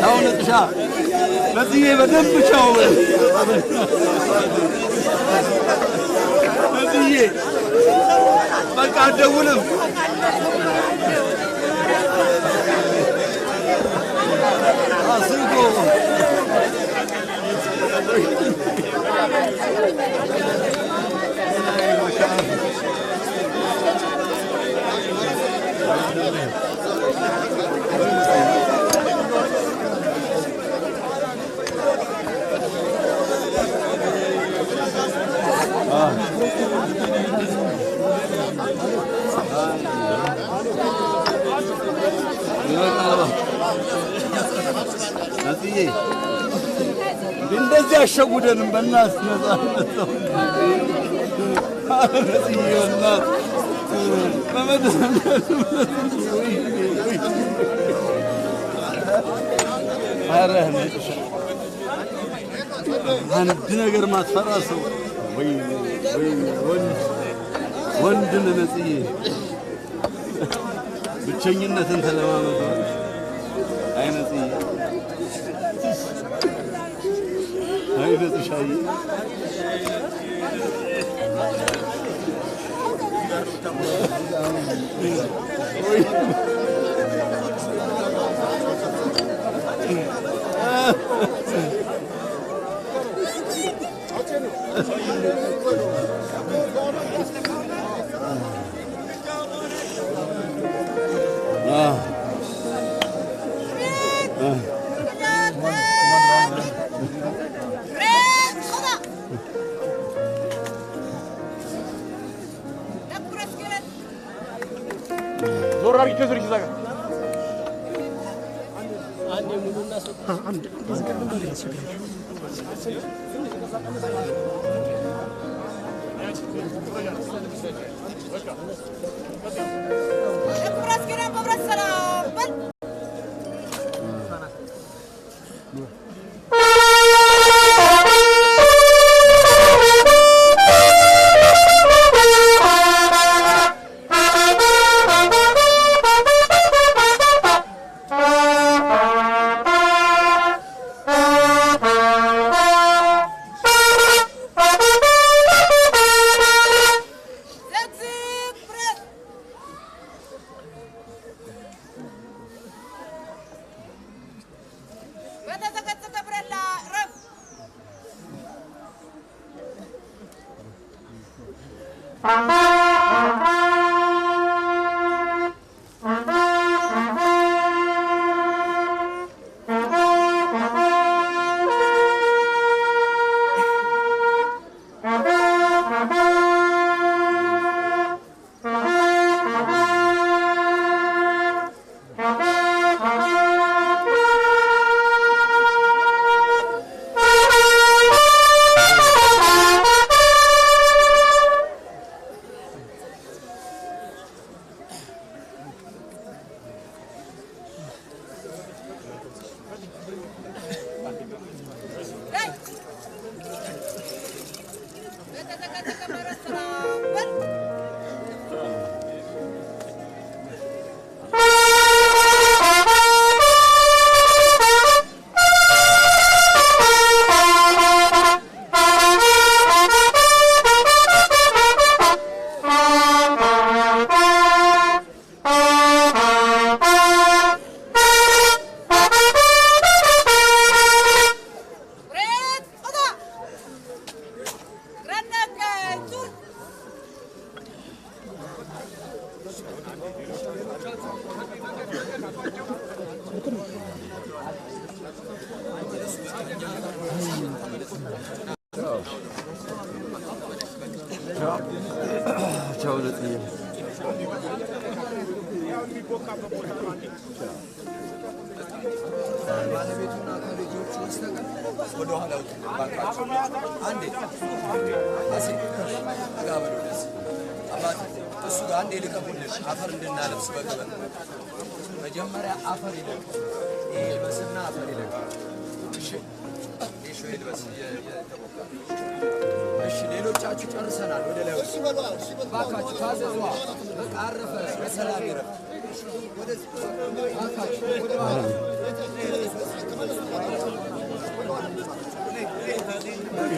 ቻው ነጥሻ ነጽዬ በደንብ ቻው ነጽዬ በቃ አትደውልም አስልኮ ነጽዬ እንደዚህ አሸጉደንም በእናትህ ነፃነት ነጽዬ በእናትህ አንድ ነገር ማትፈራ ሰው ወይ ወይ ወንድ ወንድን ነጽዬ ብቸኝነትን ተለማመደ። አይ ነጽዬ አይ ነጽሻዬ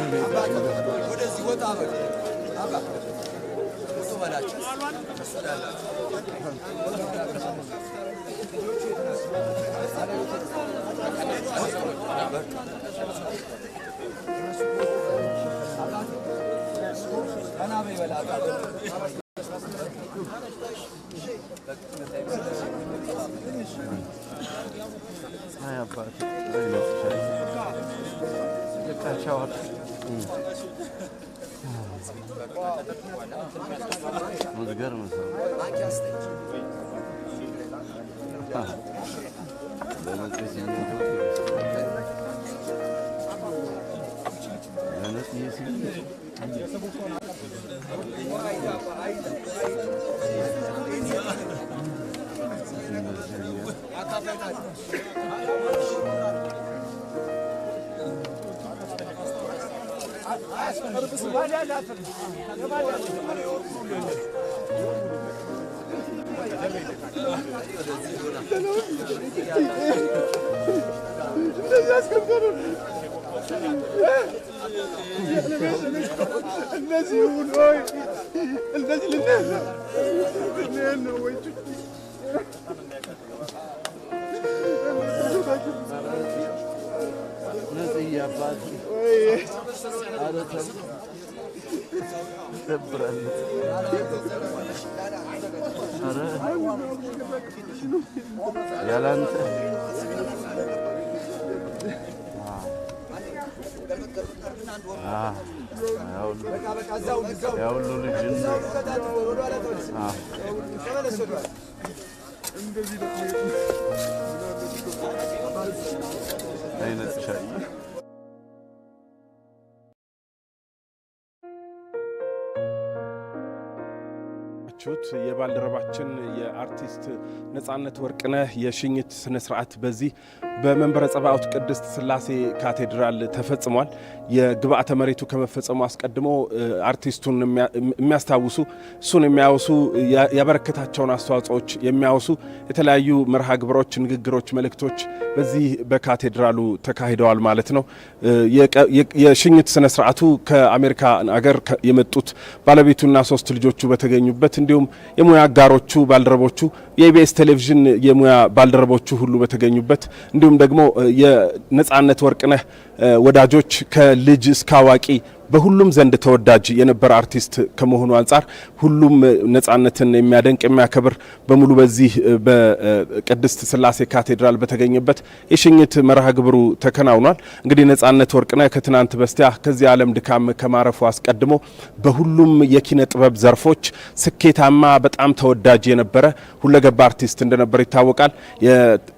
ወደዚህ ወጣ በል አባ፣ ውጡ በላቸው። ቀና በይ በል አባ። አይ አባቴ፣ አይ ነጽሻዬ፣ በቃ ቻው። የምትገርም ሰው፣ ለነጽ ስሜቱ፣ ለነጽዬ ስሜት። እነዚህ ሁሉ እንደዚህ ልንሄድ ነው ወይ? ነጽዬ አባቴ፣ ኧረ ተው፣ ይደብራል። ኧረ ያላንተ ያ ሁሉ ልጅነት። አይ ነጽሻዬ። ችሁት የባልደረባችን የአርቲስት ነጻነት ወርቅነህ የሽኝት ስነ ስርዓት በዚህ በመንበረ ጸባኦት ቅድስት ሥላሴ ካቴድራል ተፈጽሟል። የግብአተ መሬቱ ከመፈጸሙ አስቀድሞ አርቲስቱን የሚያስታውሱ፣ እሱን የሚያወሱ፣ ያበረከታቸውን አስተዋጽኦዎች የሚያወሱ የተለያዩ መርሃ ግብሮች፣ ንግግሮች፣ መልእክቶች በዚህ በካቴድራሉ ተካሂደዋል ማለት ነው። የሽኝት ስነ ስርዓቱ ከአሜሪካ አገር የመጡት ባለቤቱና ሶስት ልጆቹ በተገኙበት፣ እንዲሁም የሙያ አጋሮቹ፣ ባልደረቦቹ፣ የኢቢኤስ ቴሌቪዥን የሙያ ባልደረቦቹ ሁሉ በተገኙበት፣ እንዲሁም ደግሞ የነጻነት ወርቅነህ ወዳጆች ከልጅ እስከ አዋቂ በሁሉም ዘንድ ተወዳጅ የነበረ አርቲስት ከመሆኑ አንጻር ሁሉም ነጻነትን የሚያደንቅ፣ የሚያከብር በሙሉ በዚህ በቅድስት ሥላሴ ካቴድራል በተገኘበት የሽኝት መርሃ ግብሩ ተከናውኗል። እንግዲህ ነጻነት ወርቅነህ ከትናንት በስቲያ ከዚህ ዓለም ድካም ከማረፉ አስቀድሞ በሁሉም የኪነ ጥበብ ዘርፎች ስኬታማ፣ በጣም ተወዳጅ የነበረ ሁለገብ አርቲስት እንደነበር ይታወቃል።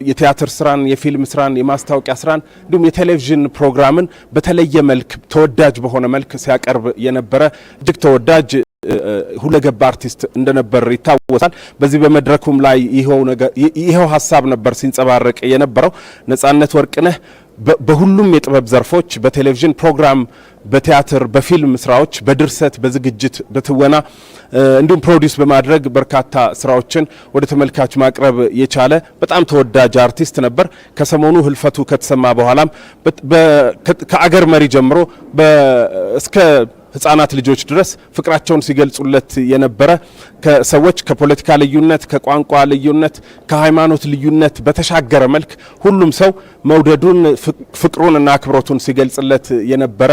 የቲያትር ስራን፣ የፊልም ስራን፣ የማስታወቂያ ስራን እንዲሁም የቴሌቪዥን ፕሮግራምን በተለየ መልክ፣ ተወዳጅ በሆነ መልክ ሲያቀርብ የነበረ እጅግ ተወዳጅ ሁለገብ አርቲስት እንደነበር ይታወሳል። በዚህ በመድረኩም ላይ ይኸው ሀሳብ ነበር ሲንጸባረቅ የነበረው። ነጻነት ወርቅነህ በሁሉም የጥበብ ዘርፎች፣ በቴሌቪዥን ፕሮግራም፣ በቲያትር፣ በፊልም ስራዎች፣ በድርሰት፣ በዝግጅት፣ በትወና እንዲሁም produce በማድረግ በርካታ ስራዎችን ወደ ተመልካች ማቅረብ የቻለ በጣም ተወዳጅ አርቲስት ነበር። ከሰሞኑ ህልፈቱ ከተሰማ በኋላም ከአገር መሪ ጀምሮ እስከ ህጻናት ልጆች ድረስ ፍቅራቸውን ሲገልጹለት የነበረ፣ ከሰዎች ከፖለቲካ ልዩነት፣ ከቋንቋ ልዩነት፣ ከሃይማኖት ልዩነት በተሻገረ መልክ ሁሉም ሰው መውደዱን፣ ፍቅሩን እና አክብሮቱን ሲገልጽለት የነበረ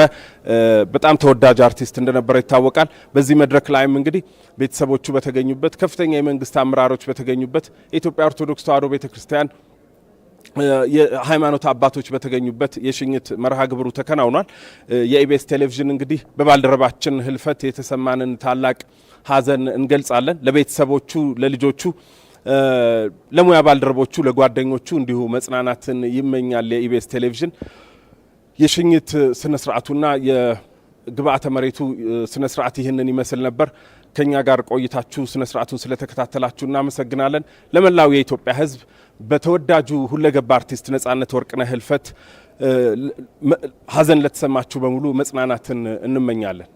በጣም ተወዳጅ አርቲስት እንደነበረ ይታወቃል። በዚህ መድረክ ላይም እንግዲህ ቤተሰቦቹ በተገኙበት፣ ከፍተኛ የመንግስት አመራሮች በተገኙበት፣ የኢትዮጵያ ኦርቶዶክስ ተዋሕዶ ቤተክርስቲያን የሃይማኖት አባቶች በተገኙበት የሽኝት መርሃ ግብሩ ተከናውኗል። የኢቢኤስ ቴሌቪዥን እንግዲህ በባልደረባችን ህልፈት የተሰማንን ታላቅ ሐዘን እንገልጻለን። ለቤተሰቦቹ፣ ለልጆቹ፣ ለሙያ ባልደረቦቹ፣ ለጓደኞቹ እንዲሁ መጽናናትን ይመኛል። የኢቢኤስ ቴሌቪዥን የሽኝት ስነ ስርዓቱና የግብአተ መሬቱ ስነ ስርዓት ይህንን ይመስል ነበር። ከኛ ጋር ቆይታችሁ ስነ ስርዓቱን ስለተከታተላችሁ እናመሰግናለን። ለመላው የኢትዮጵያ ሕዝብ በተወዳጁ ሁለገብ አርቲስት ነጻነት ወርቅነህ ህልፈት ሐዘን ለተሰማችሁ በሙሉ መጽናናትን እንመኛለን።